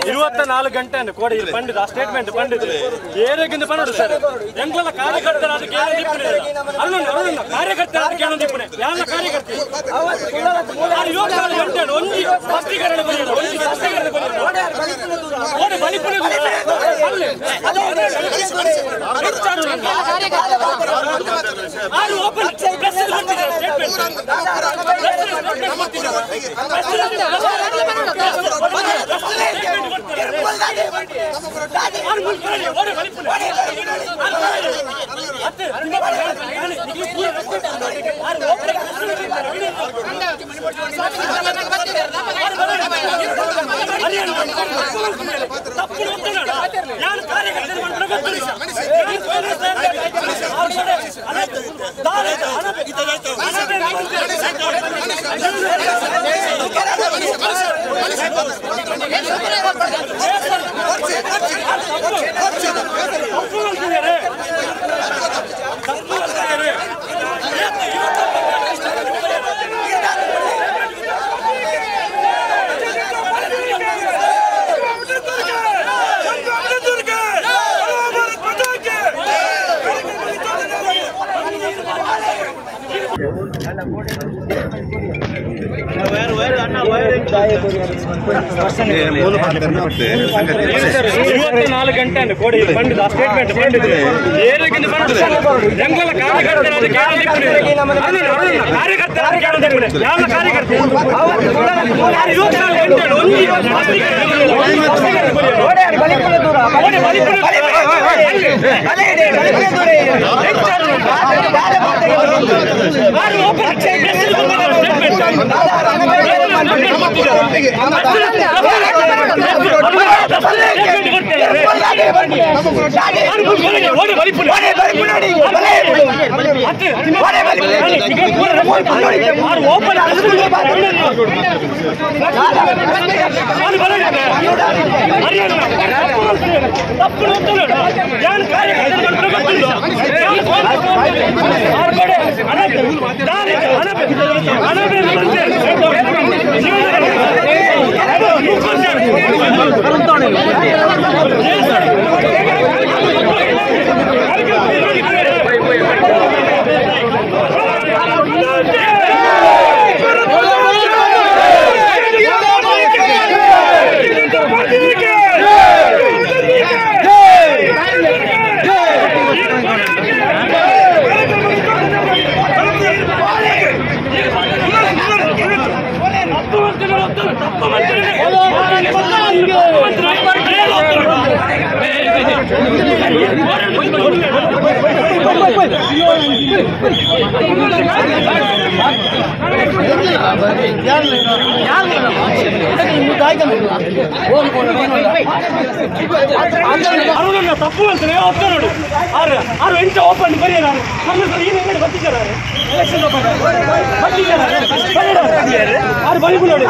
24 ಗಂಟೆ ಕೋಡಿ ಪಂಡಿತ ಸ್ಟೇಟ್ಮೆಂಟ್ ಪಂಡಿತ ಏರಗಿಂದ ಪನ್ನಡು ಸರ್ ಎಂಗ್ಲ ಕಾರ್ಯಕರ್ತರ ಅರುಣ ಕಾರ್ಯಕರ್ತರ ಕೇಳೊಂದಿಪ್ಪನೆ ಯಾರ ಕಾರ್ಯಕರ್ತ 24 ಗಂಟೆ ಒಂಜಿ ಸ್ಪಷ್ಟೀಕರಣ ಒಂಜಿ ಸ್ಪಷ್ಟೀಕರಣ ಓಡೆ ಬಲಿಪುನೆ ಆರು open press statement 24 ಗಂಟೆ ಕೋಡಿ ಪಂಡಿತ ಸ್ಟೇಟ್ಮೆಂಟ್ ಪಂಡಿತ ಏರಗಿಂದ ಪನ್ನಡು ಸರ್ ಎಂಗ್ಲ ಕಾರ್ಯಕರ್ತರ ಕಾರ್ಯಕರ್ತರ ಕೇಳೊಂದಿಪ್ಪನೆ ಯಾರ ಕಾರ್ಯಕರ್ತ 24 ಗಂಟೆ ಒಂಜಿ ಅರುಣ ತಪ್ಪು ಅಂತಾನೆ ಒಪ್ತಾನೋಡು ಆರು ಆರು ಎಂಟು ಓಪನ್ ಬರೆಯ ನಾನು ಈ ಬರ್ತಿದ್ದಾರೆ ಎಲೆಕ್ಷನ್ ಬರ್ತಿದ್ದಾರೆ ಆರು ಬಳಿ ನೋಡಿ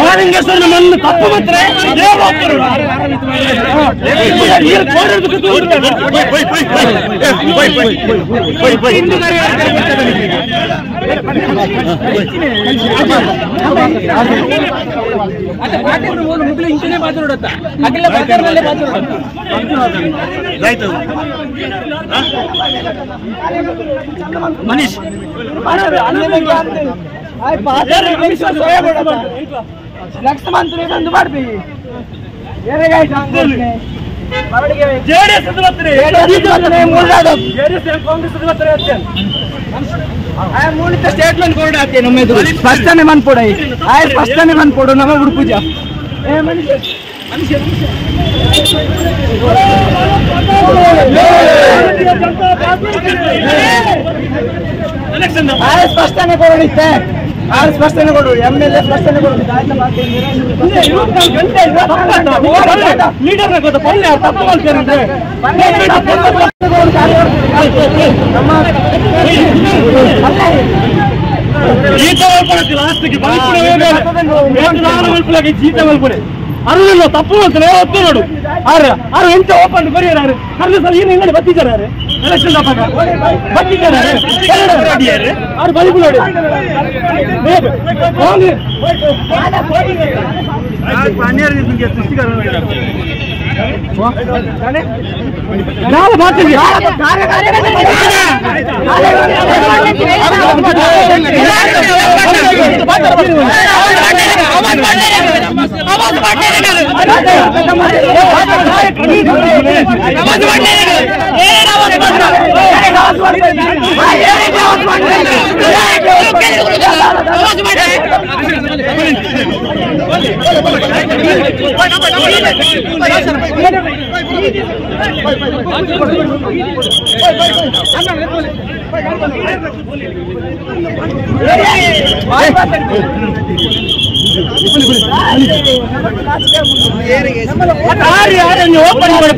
ಮಾಲಿಂಗೇಶ್ವರನ ಮಣ್ಣು ತಪ್ಪು ಮಾತ್ರ ಮನೀಶ್ ನೆಕ್ಸ್ಟ್ ಮಂತ್ ಬಂದು ಮಾಡ್ತೀವಿ. ಜೆಡಿಎಸ್ ಕಾಂಗ್ರೆಸ್ ಸ್ಟೇಟ್ಮೆಂಟ್ ಕೊಡ ಸ್ಪಷ್ಟನೆ ಮನ್ಪೊಡ ಆಯ್ ಸ್ಪಷ್ಟನೆ ಮನ್ಪೊಡು ನಮ್ಮ ಉಡುಪುಜ ಮನುಷ್ಯ ಮನುಷ್ಯ ಆಯ್ ಸ್ಪಷ್ಟನೆ ಕೊಡಿತ್ತೆ ಆರು ಸ್ಪಷ್ಟನೆ ಕೊಡು M L A ಸ್ಪಷ್ಟನೆ ಕೊಡು. ಲೀಡರ್ ತಪ್ಪು ಮಾಡ್ತಾರೆ. ಜೀತ ಮಲ್ಪುಣೆ ಜೀತ ಮಲ್ಪುಣೆ ಅರುಳಿಲ್ಲ ತಪ್ಪು ಮಾಡ್ತಾರೆ ಒತ್ತು ನೋಡು. ಆರು ಆರು ಎಂತ ಓಪನ್ ಬರೆಯರಾರು ಕರೆದ ಸಲ ಏನು ಹಿಂಗಡೆ ಬತ್ತಿದ್ದಾರೆ ಎಲೆಕ್ಷನ್ ಬತ್ತಿದ್ದಾರೆ ಆರು ಬಲಿಪು ನೋಡಿ.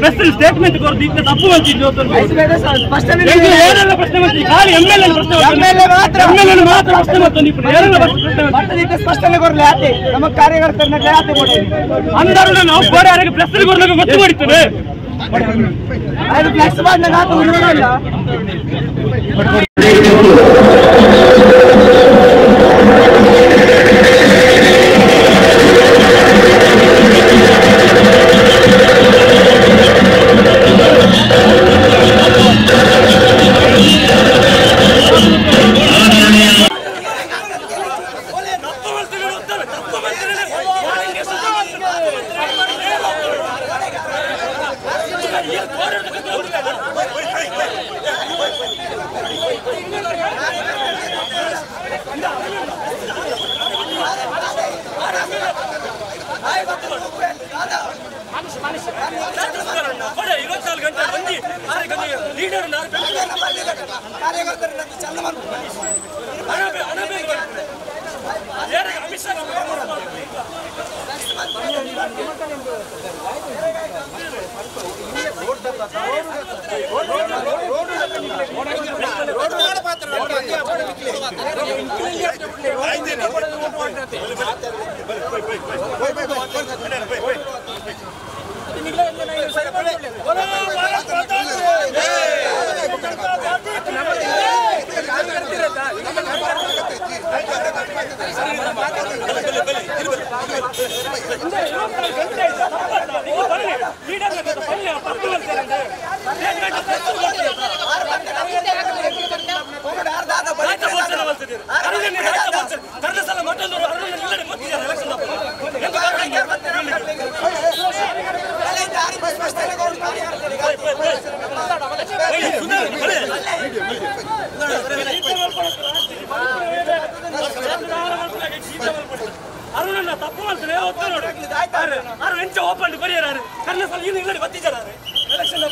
ಪ್ರೆಸ್ ಸ್ಟೇಟ್ಮೆಂಟ್ ತಪ್ಪು ಪ್ರಶ್ನೆ ಖಾಲಿ M L A ಪ್ರಶ್ನೆ ಮಾತ್ರ ಪ್ರಶ್ನೆ ಮತ್ತು ಸ್ಪಷ್ಟನೆ ಕೊರಲಿ ಆತೆ ನಮ್ಮ ಕಾರ್ಯಕರ್ತರನ್ನ ಆತೆ ಕೊಡಿ ಅಂದರು ನಾವು ಬೇರೆ ಪ್ರೆಸ್ ಕೊಡ್ಲಿಕ್ಕೆ ಗೊತ್ತು ಮಾಡಿರ್ತೇವೆ. ಅದು ಫ್ಲೆಕ್ಸ್ ಮಾಡಿದಾಗ ಆತ ಉಳಿಯೋಲ್ಲ. ಅರುಣ ಅರುಣ ತಪ್ಪು ಮಾಡ್ತಾರೆ ಒತ್ತೋಡು ಆರು ಎಂಚ ಓಪನ್ ಕೊರಿಯರ್ ಕರ್ನ ಸಲ ಇನ್ನು ಇಲ್ಲಡಿ ಬತ್ತಿದ್ದಾರೆ ಎಲೆಕ್ಷನ್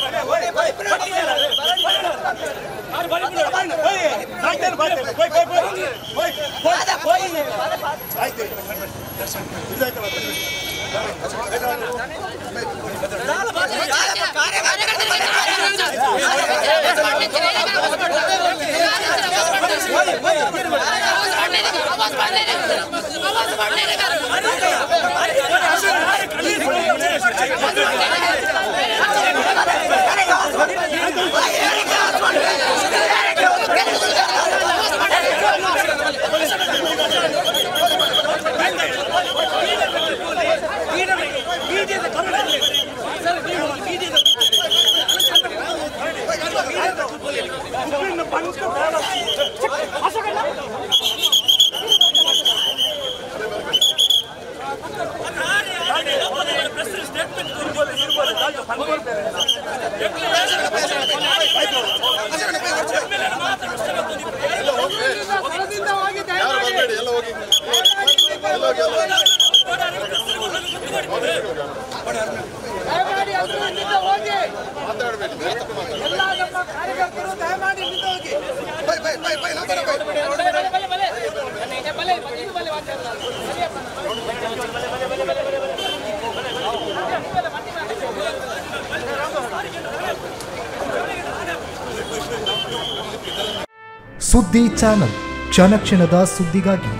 ಸುದ್ದಿ ಚಾನಲ್ ಕ್ಷಣ ಕ್ಷಣದ ಸುದ್ದಿಗಾಗಿ.